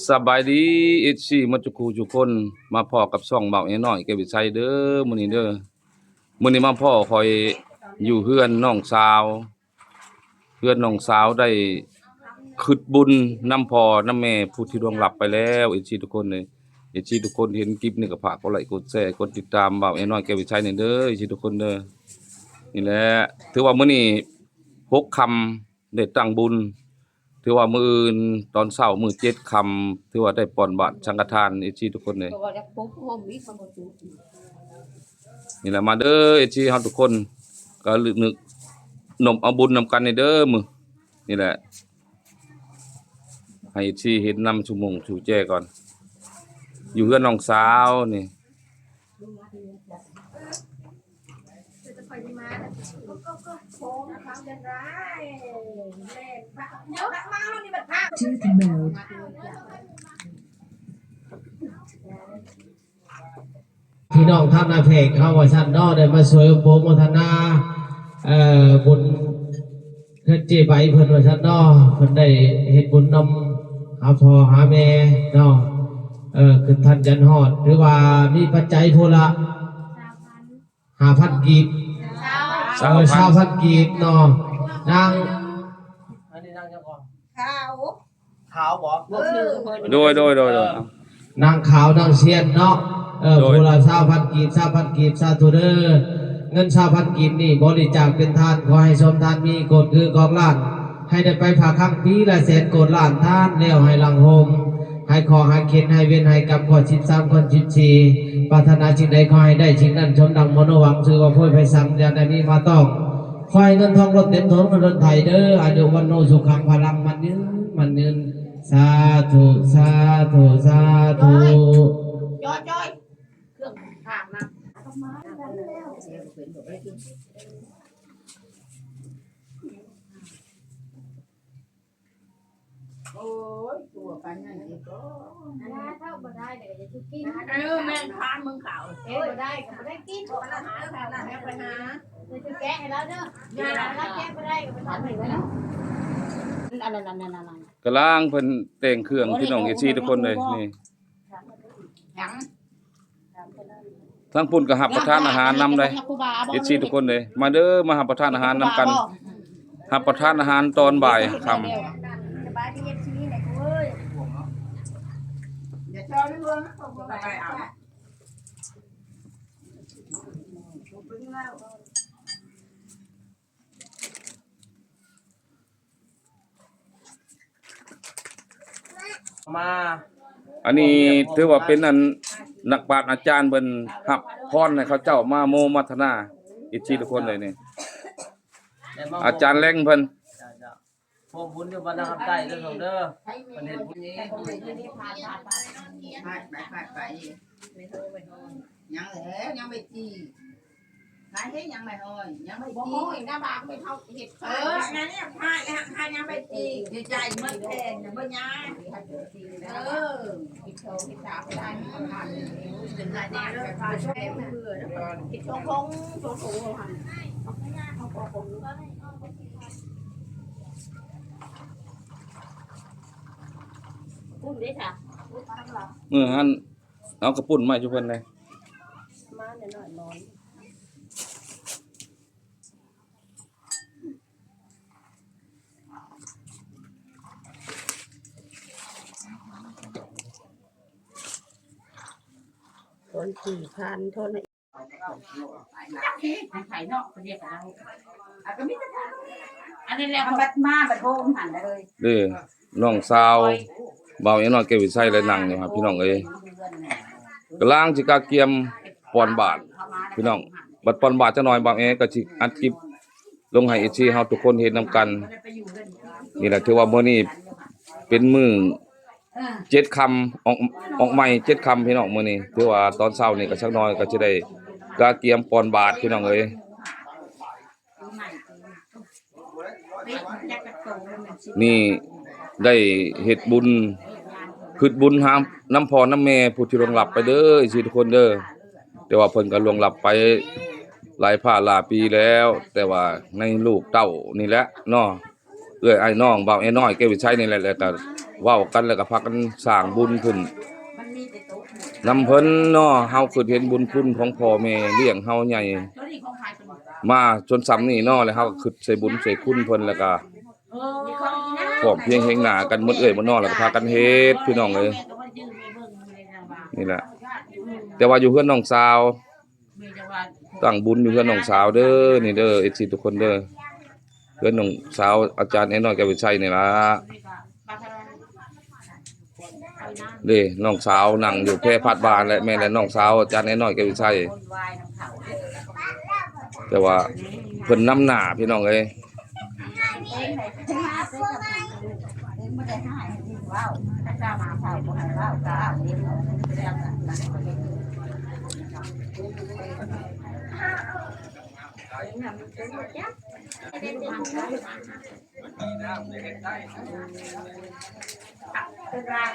ສະບາຍດີ ເອັຟຊີ ໝົດທຸກຜູ້ທຸກຄົນ ມາພໍ້ກັບຊ່ອງບ່າວແອນ້ອຍແກ້ວວິໄຊເດີ ມື້ນີ້ເດີ. ມື້ນີ້ມາພໍ້ຂ້ອຍຢູ່ເຮືອນນ້ອງສາວ ເຮືອນນ້ອງສາວໄດ້ຄຶດບຸນນຳພໍ່ນຳແມ່ຜູ້ທີ່ລ່ວງລັບໄປແລ້ວ ເອັຟຊີ ທຸກຄົນເອີຍ. ເອັຟຊີ ທຸກຄົນເຫັນຄລິບນີ້ກໍຝາກກົດໄລກົດແຊ ກົດຕິດຕາມບ່າວແອນ້ອຍແກ້ວວິໄຊນີ້ເດີ ເອັຟຊີ ທຸກຄົນເດີ. ນີ້ແຫຼະ ຖືວ່າມື້ນີ້ຫົກຄ່ຳ ໄດ້ຕັ້ງບຸນ ຖືວ່າມື້ອື່ນຕອນເຊົ້າ ມື້ເຈັດຄ່ຳ ຖືວ່າໄດ້ປ່ອນບາດສັງຄະທານ ເອັຟຊີ ທຸກຄົນເອີຍ. ນີ້ແຫຼະ ມາເດີ ເອັຟຊີ ເຮົາທຸກຄົນ ກໍນຶກນົມເອົາບຸນນຳກັນນີ້ເດີ ມື້ນີ້ແຫຼະ ໃຫ້ເອັຟຊີ ເຫັນນຳຊຸມຸງຊຸແຈກ່ອນ ຢູ່ເຮືອນນ້ອງສາວນີ້. ພີ່ນ້ອງທາງໜ້າແພກເຮົາວ່າຊັ້ນເນາະ ໄດ້ມາຊ່ວຍໂປຣໂມທະນາ ເອີ ບຸນເຮືອນເຈ້ໃບເພິ່ນວ່າຊັ້ນເນາະ ເພິ່ນໄດ້ເຮັດບຸນນຳຫາພໍ່ຫາແມ່ເນາະ ເອີ ຂຶ້ນທັນຈັນຮອດ ຖືວ່າມີປັດໄຈພຸ້ນລະ ຫ້າພັນກີບ ເອີ ຊາວພັນ ຊາວພັນກີບເນາະ ນາງ ອັນນີ້ນາງຫຍັງກໍ? ຂາວ ຂາວບໍ? ເອີ ໂດຍ ໂດຍ ໂດຍ ໂດຍ ເອີ ນາງຂາວ ນາງຊຽນເນາະ ເອີ ໂດຍ ຜູ້ລະຊາວພັນກີບ ຊາວພັນກີບ ສາທຸເດີ. ເງິນຊາວພັນກີບນີ້ບໍລິຈາກເປັນທານ ຂໍໃຫ້ສົມທານມີໂກດຄືກອງລ້ານ ໃຫ້ໄດ້ໄປຝາກຄັງປີລະແສນໂກດລ້ານ ທານແລ້ວໃຫ້ຫຼັ່ງໂຮມ ຫາຍເຄາະຫາຍເຂັນ ຫາຍເວນຫາຍກຳ ຂໍ້ສິບສາມ ຂໍ້ສິບສີ່ ປາດຖະໜາສິ່ງໃດຂໍໃຫ້ໄດ້ສິ່ງນັ້ນ ສົມດັ່ງມະໂນຫວັງ ຊື່ວ່າໂພຍໄພສັງ ຢ່າໄດ້ມີມາຕ້ອງ ຂໍໃຫ້ເງິນທອງລົ້ນເຕັມຖົງລົດໄຖເດີ ອາຍຸວັນໂນສຸຂັງພະລັງ ໝັ້ນຍືນ ໝັ້ນຍືນ ສາທຸ ສາທຸ ສາທຸ. ຈ້ອຍ ຈ້ອຍ ເຄື່ອງທາງນະ ໂອ້ຍ ຕົວປານນັ້ນອີກກໍ ອັນນັ້ນເຂົ້າບໍ່ໄດ້ເດ້ ຢ່າຊິກິນ ເອີ ແມ່ນພານເມືອງເຂົາ ແກະບໍ່ໄດ້ກໍບໍ່ໄດ້ກິນ ອັນນັ້ນ ອັນນັ້ນ ອັນນັ້ນ ໄປຫາ ຊິແກະໃຫ້ລາວເດີ ຢ່າ ລາວແກະບໍ່ໄດ້ກໍບໍ່ຕ້ອງໃຫ້ລາວ ອັນນັ້ນ ອັນນັ້ນ ອັນນັ້ນ ກຳລັງເພິ່ນແຕ່ງເຄື່ອງ ພີ່ນ້ອງ ເອັຟຊີ ທຸກຄົນເລີຍ ນີ້ ຫຍັງ ທາງພຸ້ນກໍຮັບປະທານອາຫານນຳໄດ໋ ເອັຟຊີ ທຸກຄົນເດ້ ມາເດີ ມາຮັບປະທານອາຫານນຳກັນ ຮັບປະທານອາຫານຕອນບ່າຍຄ່ຳ. ສະບາຍດີ ເອັຟຊີ ແມ່ກູເອີຍ ຢ່າເຈົ້າເລື່ອງ ມາ ອັນນີ້ຖືວ່າເປັນອັນນັກປາດອາຈານເພິ່ນຮັບພອນໃຫ້ເຂົາເຈົ້າມາໂມມັດທະນາ ເອັຟຊີ ທຸກຄົນເລີຍນີ້ ອາຈານແລງເພິ່ນ ເຈົ້າ ເຈົ້າ ພວກບຸນຢູ່ບ້ານນາຄຳໃຕ້ເດີ ເດີ ເພິ່ນເຮັດບຸນນີ້ ໄປ ໄປ ໄປ ໄປ ຍັງແຫຼະ ຍັງໄປຈີ່ ຂາຍເຮັດຫຍັງແມ່ເອີຍ ຍັງໄປຈີ່ ບໍ່ຮ້ອຍນະບາກ ໄປເຮົາເຮັດ ເອີ ອັນນັ້ນແຫຼະ ຂາຍແລ້ວ ຂາຍຍັງໄປຈີ່ ດີໃຈໝົດແຜ່ນນະ ບໍ່ຍາກ ເອີ ເຮັດສອງເຮັດສາມກໍໄດ້ ເປັນລາຍແນວເດີ ເຮັດສອງຖົງ ສອງຖົງ ເອົາໃຫ້ຍາເຂົາກໍຄົງ ປຸ້ນເດ້ຊະ ມື້ຫັ້ນ ເອົາກະປຸ້ນມາໃຫ້ເພິ່ນແດ່ ມາໜ້ອຍໆ ໜ້ອຍ ຄົນທີ່ຜ່ານ ຄົນ ໃຜເນາະ ເພິ່ນຮຽກກັນເອົາ ອັນນີ້ແຫຼະ ບັດມາ ບັດໂຮມຫັ້ນເລີຍ ເດ້ ນ້ອງສາວບ່າວແອນ້ອຍແກ້ວວິໄຊ ແລະ ນັ່ງຢູ່ຫັ້ນ ພີ່ນ້ອງເອີຍ ກຳລັງຊິກະກຽມປ່ອນບາດ ພີ່ນ້ອງ ບັດປ່ອນບາດຈັກໜ່ອຍ ບ່າວແອກໍຊິອັດຄລິບລົງໃຫ້ເອັຟຊີເຮົາທຸກຄົນເຫັນນຳກັນ ນີ້ແຫຼະ ຖືວ່າມື້ນີ້ເປັນມື້ ເຈັດຄ່ຳ ອອກ ອອກໃໝ່ເຈັດຄ່ຳ ພີ່ນ້ອງ ມື້ນີ້ ຖືວ່າຕອນເຊົ້ານີ້ກໍຈັກໜ້ອຍກໍຈະໄດ້ກະກຽມປ່ອນບາດ ພີ່ນ້ອງເອີຍ ນີ້ໄດ້ເຮັດບຸນ ຄຶດບຸນຫານຳພໍ່ນຳແມ່ຜູ້ທີ່ລ່ວງລັບໄປເດີ ເອັຟຊີ ທຸກຄົນເດີ ແຕ່ວ່າເພິ່ນກໍລ່ວງລັບໄປຫຼາຍພາຫຼາຍປີແລ້ວ ແຕ່ວ່າໃນລູກເຕົ້ານີ້ແຫຼະເນາະ ເອື້ອຍອ້າຍນ້ອງ ບ່າວແອນ້ອຍແກ້ວວິໄຊນີ້ແຫຼະ ແລ້ວກໍ ເວົ້າກັນແລ້ວກໍພາກັນສ້າງບຸນຂຶ້ນນຳເພິ່ນເນາະ. ເຮົາຄິດເຫັນບຸນຄຸນຂອງພໍ່ແມ່ລ້ຽງເຮົາໃຫຍ່ມາຈົນສ່ຳນີ້ເນາະ ແລ້ວເຮົາກໍຄິດໃສ່ບຸນໃສ່ຄຸນເພິ່ນ ແລ້ວກໍພ້ອມພຽງແຮງໜ້າກັນໝົດເອື້ອຍໝົດນ້ອງ ແລ້ວກໍພາກັນເຮັດ ພີ່ນ້ອງເອີຍ. ນີ້ແຫຼະ ແຕ່ວ່າຢູ່ເຮືອນນ້ອງສາວ ຕັ້ງບຸນຢູ່ເຮືອນນ້ອງສາວເດີ ນີ້ເດີ ເອັຟຊີ ທຸກຄົນເດີ ເຮືອນນ້ອງສາວອາຈານແອນ້ອຍ ແກ້ວວິໄຊນີ້ລະເດ້. ນ້ອງສາວນັ່ງຢູ່ແພພັດບານແຫຼະ ແມ່ນແຫຼະ ນ້ອງສາວອາຈານແອນ້ອຍ ແກ້ວວິໄຊ ແຕ່ວ່າເພິ່ນນຳໜ້າ ພີ່ນ້ອງເອີຍ.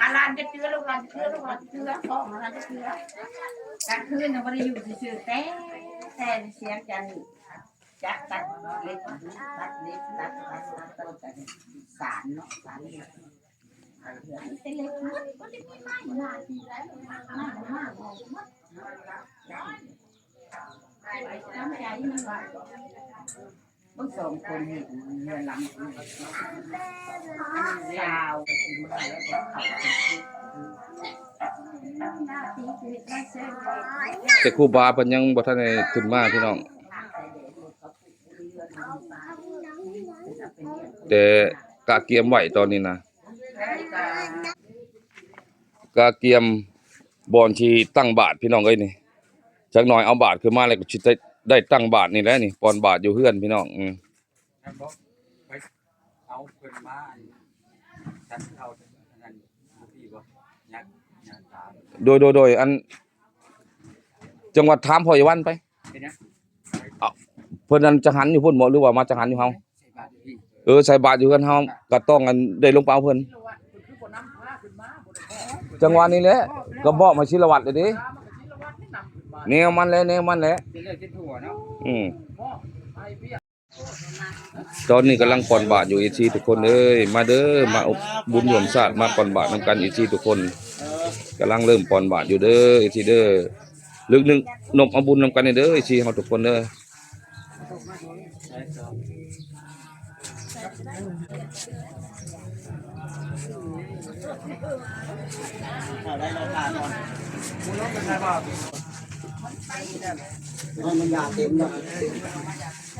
ອາລານຈະເຈື່ອ ລູກຫຼານຈະເຈື່ອ ລູກຫຼານຈະເຈື່ອ ຂອງອາລານຈະເຈື່ອ. ກາງຄືນນະບໍ່ໄດ້ຢູ່ຊື່ໆ ແຕ່ ແຕ່ສຽງຈັນ ຈັກຕັດເຫຼັກ ຕັດເຫຼັກ ຕັດ ຕັດ ຕັດຕົ້ນ ຕັດສານເນາະ ສານເຫຼັກ ເປັນເຫຼັກໝົດ ບໍ່ໄດ້ມີໄມ້ມາທີ່ໃດ ໄມ້ມາໝົດເນາະ. ເບິ່ງສອງຄົນເຮັດເຮືອນຫຼັງ ລາວ ແຕ່ຄູບາເພິ່ນຍັງບໍ່ທັນໄດ້ຂຶ້ນມາ ພີ່ນ້ອງ ແຕ່ກະກຽມໄວ້ຕອນນີ້ນະ ກະກຽມບ່ອນທີ່ຕັ້ງບາດ ພີ່ນ້ອງເອີຍນີ້. ຈັກໜ່ອຍເອົາບາດຂຶ້ນມາແລ້ວກໍຊິໄດ້ ໄດ້ຕັ້ງບາດນີ້ແຫຼະນີ້ ປ່ອນບາດຢູ່ເຮືອນ ພີ່ນ້ອງ. ອື ນັ້ນບໍ່ ໄປເອົາເພິ່ນມາ ອັນ ສັນເຂົ້າ ອັນນັ້ນ ຢູ່ພີ້ບໍ່? ຍັກ ຍັກຖາມ ໂດຍ ໂດຍ ໂດຍ ອັນ ຈັ່ງຫວັດ ຖາມພໍ່ໃຫຍ່ວັນໄປ ເປັນຫຍັງ? ເອົາ ເພິ່ນນັ້ນຈັກຫັນຢູ່ພຸ້ນບໍ່ ຫຼືວ່າມາຈັກຫັນຢູ່ເຮົາ? ເອີ ໃສ່ບາດຢູ່ເຮືອນເຮົາ ກໍຕ້ອງ ອັນ ໄດ້ລົງໄປເອົາເພິ່ນ ຈັງຫວະນີ້ແຫຼະ ກໍບອກມາສິລະວັດແລ້ວເດ້. ແນວມັນແຫຼະ ແນວມັນແຫຼະ ເປັນເລື່ອງເປັນທົ່ວເນາະ. ອື ຕອນນີ້ກຳລັງປ່ອນບາດຢູ່ ເອັຟຊີ ທຸກຄົນເອີຍ ມາເດີ ມາອົບບຸນຮ່ວມຊາດ ມາປ່ອນບາດນຳກັນ ເອັຟຊີ ທຸກຄົນ. ກຳລັງເລີ່ມປ່ອນບາດຢູ່ເດີ ເອັຟຊີ ເດີ ລຶກໆ ນົບເອົາບຸນນຳກັນເດີ ເອັຟຊີ ເຮົາທຸກຄົນເດີ. ມັນຢາເຕັມເນາະ.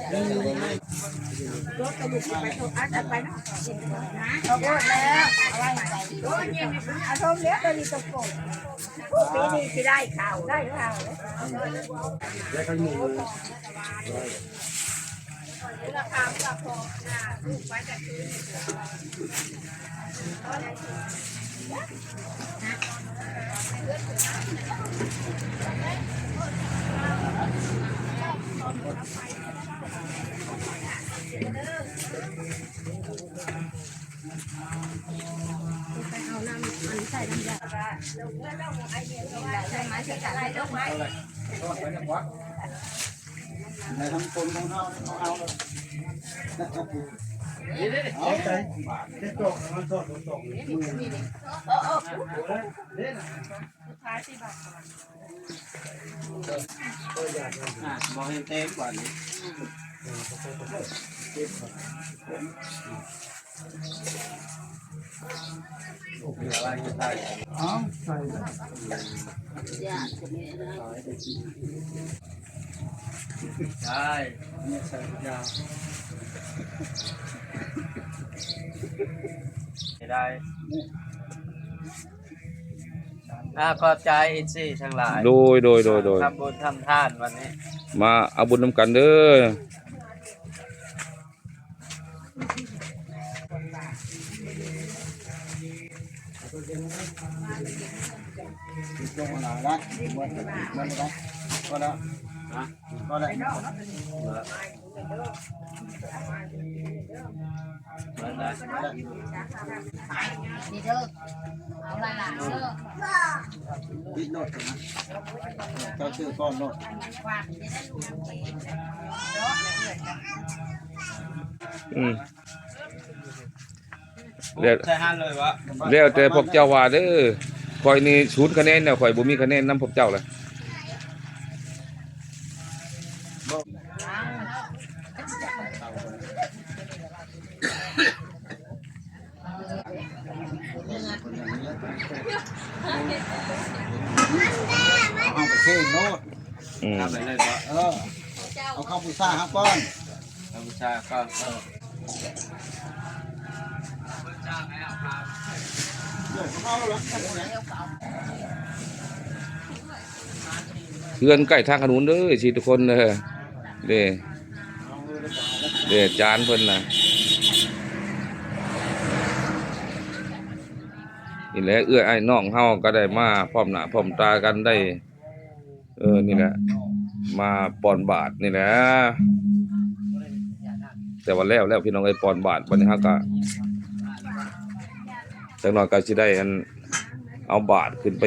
ໄດ້ ອ່າ ຂອບໃຈເອັຟຊີທັງຫຼາຍ ໂດຍ ໂດຍ ໂດຍ ໂດຍ ທຳບຸນທຳທານວັນນີ້ ມາເອົາບຸນນຳກັນເດີ. ນີ້ເດີ ເອົາຫຼາຍໆເດີ ປິດໂລດນະ ເຈົ້າຊື້ກ່ອນໂລດ ອືມ. ແລ້ວ ໃສ່ຫານເລີຍວະ? ແລ້ວແຕ່ພວກເຈົ້າວ່າເດີ້. ຂ້ອຍນີ້ສູນຄະແນນແລ້ວ, ຂ້ອຍບໍ່ມີຄະແນນນຳພວກເຈົ້າລະ. ເຮົາໄປເຊໂນດ ອືມ ເອົາໄປເລີຍບໍ່? ເອີ ເອົາຄຳບູຊາເຮົາກ່ອນ ຄຳບູຊາກ່ອນ ເອີ. ເຮືອນໃກ້ທາງຂະໜູນເດີ້ ເອັຟຊີ ທຸກຄົນເດີ້ ເດ້ ເດ້ ຈານເພິ່ນນະ. ນີ້ແຫຼະ ເອື້ອຍອ້າຍນ້ອງເຮົາກໍໄດ້ມາພ້ອມໜ້າພ້ອມຕາກັນ ໄດ້ ເອີ ນີ້ແຫຼະ ມາປ້ອນບາດນີ້ແຫຼະ. ແຕ່ວ່າແລ້ວແລ້ວ ພີ່ນ້ອງເອີຍ ປ້ອນບາດ ບັດນີ້ເຮົາກໍ ຈັກໜ້ອຍກໍຊິໄດ້ອັນ ເອົາບາດຂຶ້ນໄປ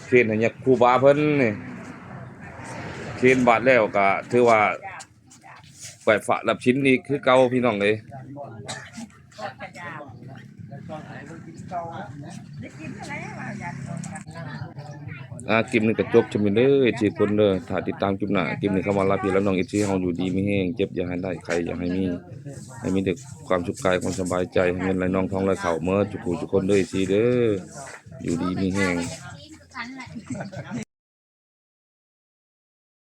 ເຄນໃຫ້ຍາຄູບາເພິ່ນນີ້. ເຄນບາດແລ້ວກໍຖືວ່າໄຫວ້ພະຮັບສິນອີກຄືເກົ່າ ພີ່ນ້ອງເອີຍ. ອ່າ ຄລິບນີ້ກໍຈົບຊ່ຳນີ້ເດີ້ ເອັຟຊີ ທຸກຄົນເດີ້. ຖ້າຕິດຕາມຄລິບໜ້າ ຄລິບນີ້ຄຳວ່າລາພີ່ລານ້ອງ ເອັຟຊີ ເຮົາຢູ່ດີມີແຮງ ເຈັບຢ່າໃຫ້ໄດ້ ໄຂ້ຢ່າໃຫ້ມີ ໃຫ້ມີແຕ່ຄວາມສຸກກາຍຄວາມສະບາຍໃຈ ໃຫ້ເງິນໄຫຼນອງທອງໄຫຼເຂົ້າເໝິດທຸກຜູ້ທຸກຄົນເດີ້ ເອັຟຊີ ເດີ້ ຢູ່ດີມີແຮງ.